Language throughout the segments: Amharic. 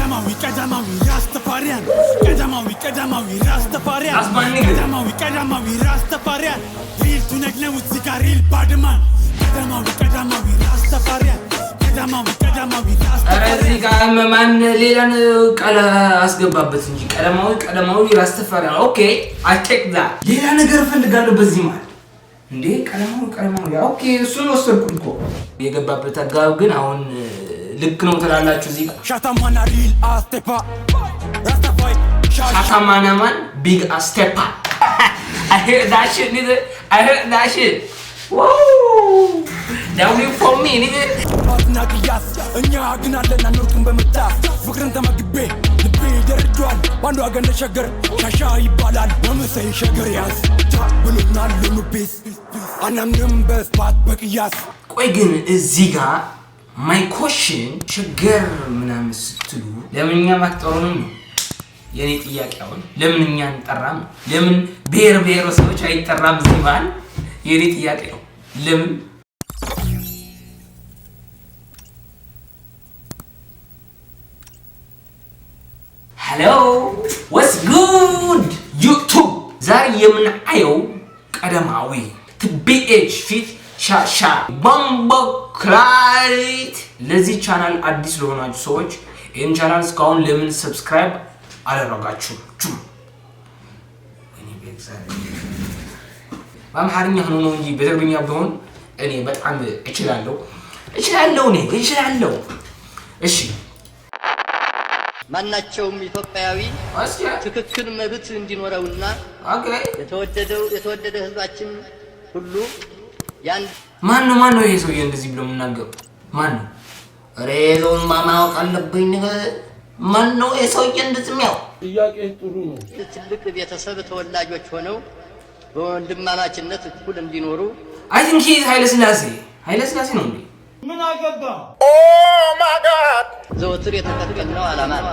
ቀዳማዊ ቀዳማዊ ራስተፋሪያን፣ ቀዳማዊ ቀዳማዊ ራስተፋሪያን። That's my nigga. ቀዳማዊ ቀዳማዊ ራስተፋሪያን፣ real ቱነግ ነው እዚህ ጋር real badman። ቀዳማዊ ቀዳማዊ ራስተፋሪያን፣ ቀዳማዊ ቀዳማዊ ኧረ እዚህ ራስተፋሪያን። ጋር ማን ሌላን ቃል አስገባበት እንጂ። ቀዳማዊ ቀዳማዊ ራስተፋሪያን፣ okay, I take that። ሌላ ነገር እፈልጋለሁ በዚህ መሀል እንዴ። ቀዳማዊ ቀዳማዊ፣ okay፣ እሱን ወሰድኩኝ እኮ። የገባበት አጋብ ግን አሁን ልክ ነው ትላላችሁ እዚህ ጋር? ሻታማና real a stepper ራስተፋይ ሻሻ። ሻታማናማን big stepper. I heard that shit, nigga. I heard that shit. Woo! W for me, nigga. ባትና ቅያስ እኛ ግን አለን አንወርቅም በመጣፍ። ፍቅርን ተመግቤ ልቤ ደርጇል። በአንዱ ወገን ሸገር ሻሻ ይባላል። ወመሰይ ሸገር ያዝ ጃ ብሎናል ሉኑፒስ፣ አናምንም በስባት በቅያስ። ቆይ ግን እዚህ ጋር my question፣ ሸገር ምናምን ስትሉ ለምን እኛ ማትጠሩንም ነው የእኔ ጥያቄ። አሁን ለምን እኛ አንጠራም? ለምን ብሔር ብሔረሰቦች አይጠራም? እዚህ መሀል የእኔ ጥያቄ ነው። ለምን? Hello, what's good YouTube? ዛሬ የምናየው ቀዳማዊ TBH feat ሻሻ bomboclaat። ለዚህ ቻናል አዲስ ለሆናችሁ ሰዎች ይህን ቻናል እስካሁን ለምን subscribe አላደረጋችሁም? ወይኔ በእግዚአብሔር፣ በአምሓርኛ ሆኖ ነው እንጂ በትግርኛ ቢሆን እኔ በጣም እችላለሁ፣ እችላለሁ፣ እኔ እችላለሁ። እሺ። ማናቸውም ኢትዮጵያዊ እስኪ ትክክል መብት እንዲኖረውና የተወደደው የተወደደ ሕዝባችን ሁሉ የአንድ ማን ነው፣ ማን ነው ይሄ ሰውዬ እንደዚህ ብሎ የምናገሩ ማን ነው? ኧረ ሰውንማ ማወቅ አለብኝ። ነገር ማን ነው ይሄ ሰውዬ እንደዚህ የሚያው? ጥያቄ ጥሩ ነው። ትልቅ ቤተሰብ ተወላጆች ሆነው በወንድማማችነት እኩል እንዲኖሩ I think he ኃይለ ስላሴ፣ ኃይለ ስላሴ ነው እንዴ? ምን አገባ? ዘወትር የተከተልነው ዓላማ ነው።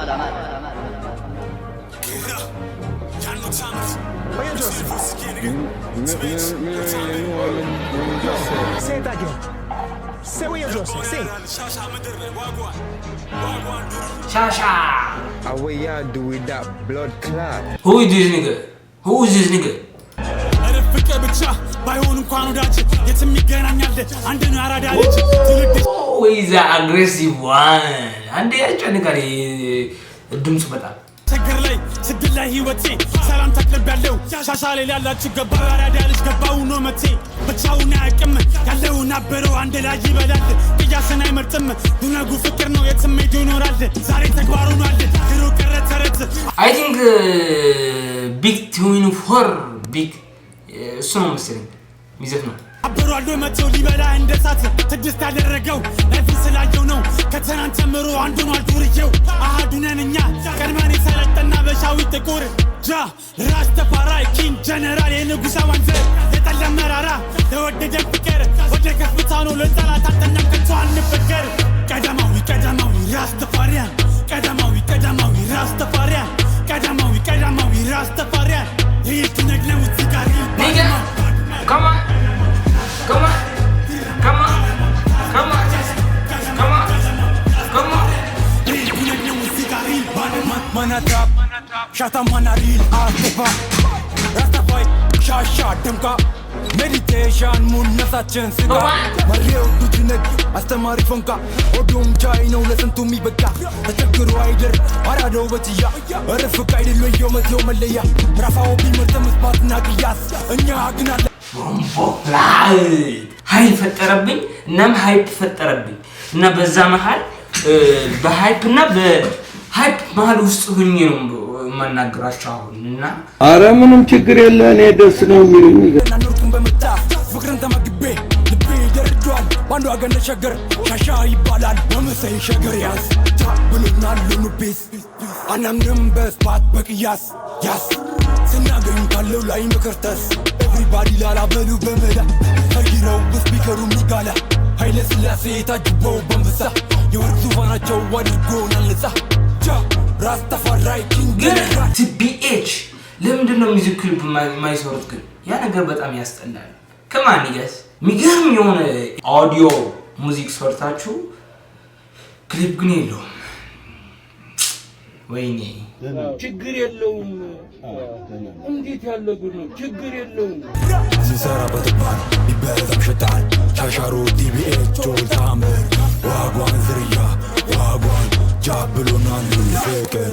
Say it again. Say what you just said. Say it. ሻሻ። How we y'all do with that blood clot? Who is this nigga? Who is this nigga? ኧረ ፍቅር ብቻ ባይሆን እንኳን ወዳጅ የትም ይገናኛል። አንድ ነው ያራዳ ልጅ ትውልድ። Oh, he's an aggressive one. አንዴ ያስጨንቃል ይሄ ድምፁ በጣም። ችግር ላይ ስድል ላይ ህይወቴ ሰላም ታቅርብ ያለው ሻሻ ላይ ያላችሁ ገባው ያራዳ ልጅ ገባው ነው መቴ። ብቻውን አያውቅም፣ ያለውን አበረው አንድ ላይ ይበላል። ቅያስን አይመርጥም፣ ዱነጉ ፍቅር ነው፣ የትም ሄዶ ይኖራል። ዛሬ ተግባር ሆኗል፣ ድሮ ቀረ ተረት። I think Big 24 Big እሱ ነው መሰለኝ የሚዘፍነው። አበሯል መተው ሊበላ እንደ ሳት። ስድስት ያደረገው life ን ስላየው ነው። ከትናንት ጀምሮ አንዱ ሆኗል ዱርዬው። አሃዱ ነን እኛ ቀድመን የሰለጠና በሻዊ ጥቁር ጃ ራስ ተፋራይ king ጀነራል የንጉሠ ዋንዘር የጠለ መራራ ለወደደ ፍቅር ወደ ከፍታ ነው። ለጠላት አልተኛም ከቶ አንበገር። ቀዳማዊ ቀዳማዊ ራስ ተፋሪያን፣ ቀዳማዊ ቀዳማዊ ራስ ተፋሪያን፣ ቀዳማዊ ቀዳማዊ ራስ ተፋሪያን፣ real ቱነግ ነው እዚህ ጋር real Nigga, come on, come on, come on, come on, come on, come on. Real ቱነግ ነው እዚህ ጋር real badman። ማናትራፕ ሻታ ማና real a stepper ራስተፋይ ሻሻ ደምቃ meditation ሙን ነፍሳችን ስጋ መሪው ዱትነግ አስተማሪ ፎንቃ ሆዶም ቻይ ነው ለስንቱ የሚበቃ። ተቸግሮ አይደር አራዳው በትያ እርፍቅ አይደለ የመቴው መለያ ራፋው ቢመርጥም ስባትና ቅያስ እኛ ግን አለ። Bomboclaat ኃይል ፈጠረብኝ። እናም hype ፈጠረብኝ እና በዛ መሀል በ hype እና በ hype መሀል ውስጥ ሁኜ ነው የማናገራቸው አሁን እና አረ ምንም ችግር የለ፣ እኔ ደስ ነው የሚሉኝ። አንወርቅም በመጣፍ። ፍቅርን ተመግቤ ልቤ ደርጇል። በአንዱ ወገን ሸገር ሻሻ ይባላል። ወመሰይ ሸገር ያዝ ጃ ብሎናል ሉኑፒስ፣ አናምንም በስባት በቅያስ ያስ ስናገኝ ካለው ላይ መከርተስ። Everybody ላላ በሉ በመላ ሰይረው በ speaker ኡ ሚጋላ። ኃይለ ሥላሴ ታጅበው በአንበሳ የወርቅ ዙፋናቸው አድርጎናል ነፃ። ጃ ራስ ተፈራይ king ግን ጀነራል። TBH ለምንድን ነው music clip የማይሰሩት? ግን ያ ነገር በጣም ያስጠላል። Come on guys፣ የሚገርም የሆነ audio music ሰርታችሁ ክሊፕ ግን የለውም። ወይኔ። ችግር የለውም። እንዴት ያለ ጉድ ነው! ችግር የለውም። ስንሰራ በትባል ይበዛም ሽታል ሻሻሮ ቲቢኤ ጆል ታምር wagwan ዝርያ wagwan ጃብሎናል ፍቅር።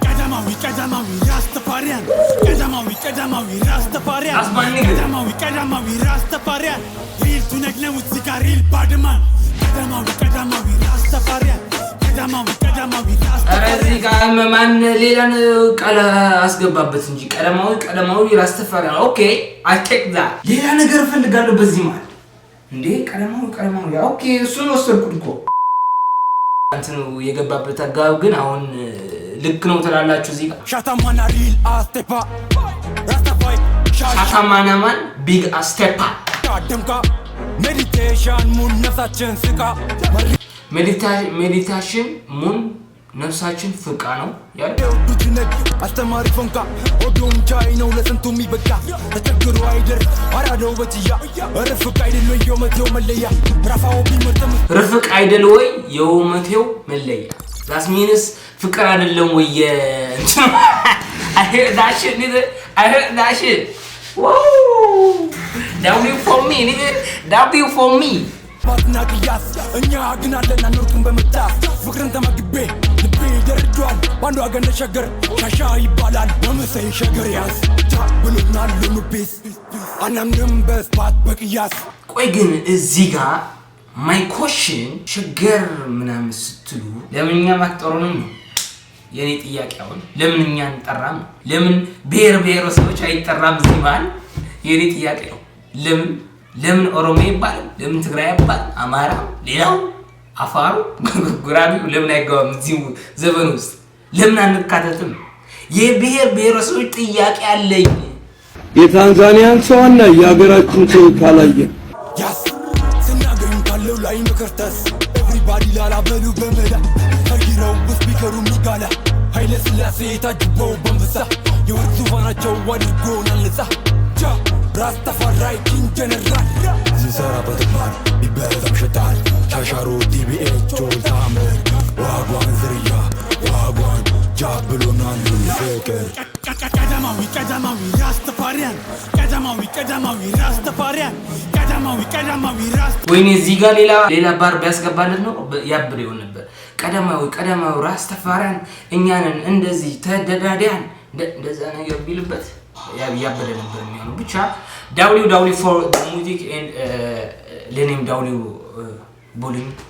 ቀዳማዊ ቀዳማዊ ራስተፋሪያን፣ ቀዳማዊ ቀዳማዊ ራስተፋሪያን። That's my nigga. ቀዳማዊ ቀዳማዊ ራስተፋሪያን real ቱነግ ነው እዚህ ጋር real badman። ቀዳማዊ ቀዳማዊ ራስተፋሪያን፣ ቀዳማዊ ቀዳማዊ ኧረ እዚህ ራስተፋሪያን። ጋር ማን ሌላን ቃል አስገባበት እንጂ። ቀለማዊ ቀለማዊ ራስተፋሪያን፣ okay, I take that። ሌላ ነገር እፈልጋለሁ በዚህ መሀል እንዴ። ቀለማዊ ቀለማዊ፣ okay፣ እሱን ወሰድኩት እኮ። እንትኑ የገባበት አጋብ ግን አሁን ልክ ነው ትላላችሁ እዚህ ጋር? ሻታማና real አስቴፓ ራስተፋይ ሻሻ ሻታማናማን big አስቴፓ። ደምቃ meditation moon ነፍሳችን ስቃ። Meditation moon ነፍሳችን ፍቃ ነው ያለው። ዱትነግ አስተማሪ ፎንካ ኦዶም ቻይ ነው ለስንቱ የሚበቃ ተቸግሮ አይደር አራዳው በትያ ርፍቅ አይደል ወይ የውመቴው መለያ ራፋው ቢመርጥም። ርፍቅ አይደል ወይ የውመቴው መለያ? That means ፍቅር አይደለም ወይ የእንትኑ? I heard that shit, nigga. I heard that shit. Woo! W for me, nigga. W for me. ባትና ቅያስ እኛ ግን አለን አንወርቅም በመጣፍ ፍቅርን ተመግቤ ልቤ ደርጇል በአንዱ ወገን ሸገር ሻሻ ይባላል በመሳይ ሸገር ያዝ ጃ ብሎናል ሉኑ peace አናምንም በስባት በቅያስ። ቆይ ግን እዚህ ጋር my question፣ ሸገር ምናምን ስትሉ ለምን እኛ ማትጠሩንም ነው የእኔ ጥያቄ። አሁን ለምን እኛ አንጠራም ነው? ለምን ብሔር ብሔረሰቦች አይጠራም እዚህ መሀል? የእኔ ጥያቄ ነው። ለምን ኦሮሞ ይባላል? ለምን ትግራይ ይባላል? አማራ፣ ሌላው፣ አፋሩ፣ ጉራጌው ለምን አይገባም እዚህ ዘፈን ውስጥ? ለምን አንካተትም? የብሔር ብሔረሰቦች ጥያቄ አለኝ። የታንዛኒያን ሰው አና የሀገራችን ሰው ካላየ ያስ ስናገኝ ካለው ላይ መከርተስ everybody ላላ በሉ በመላ ቀይረው speaker ኡ ሚጋላ ኃይለ ሥላሴ ታጅበው በንበሳ የወርቅ ዙፋናቸው አድርጎናል ነፃ ጃ ራስተፋራይ king general ስንሰራ በትባል ይበዛም ሽታል ሻሻሮ ቲቢኤ ጆል ታምር wagwan ዝርያ wagwan ጃብሎናል ፍቅር። ቀዳማዊ ቀዳማዊ ራስተፋሪያን፣ ቀዳማዊ ቀዳማዊ ራስተፋሪያን፣ ቀዳማዊ ቀዳማዊ ራስ ወይኔ፣ እዚህ ጋር ሌላ ሌላ ባር ቢያስገባለት ነው ያብር ይሆን ነበር። ቀዳማዊ ቀዳማዊ ራስ ተፋሪያን እኛንን እንደዚህ ተደዳዲያን እንደዛ ነገር ቢልበት ያበደ ነበር የሚሆነው። ብቻ W W for music and ለኔም W ቦሊንግ።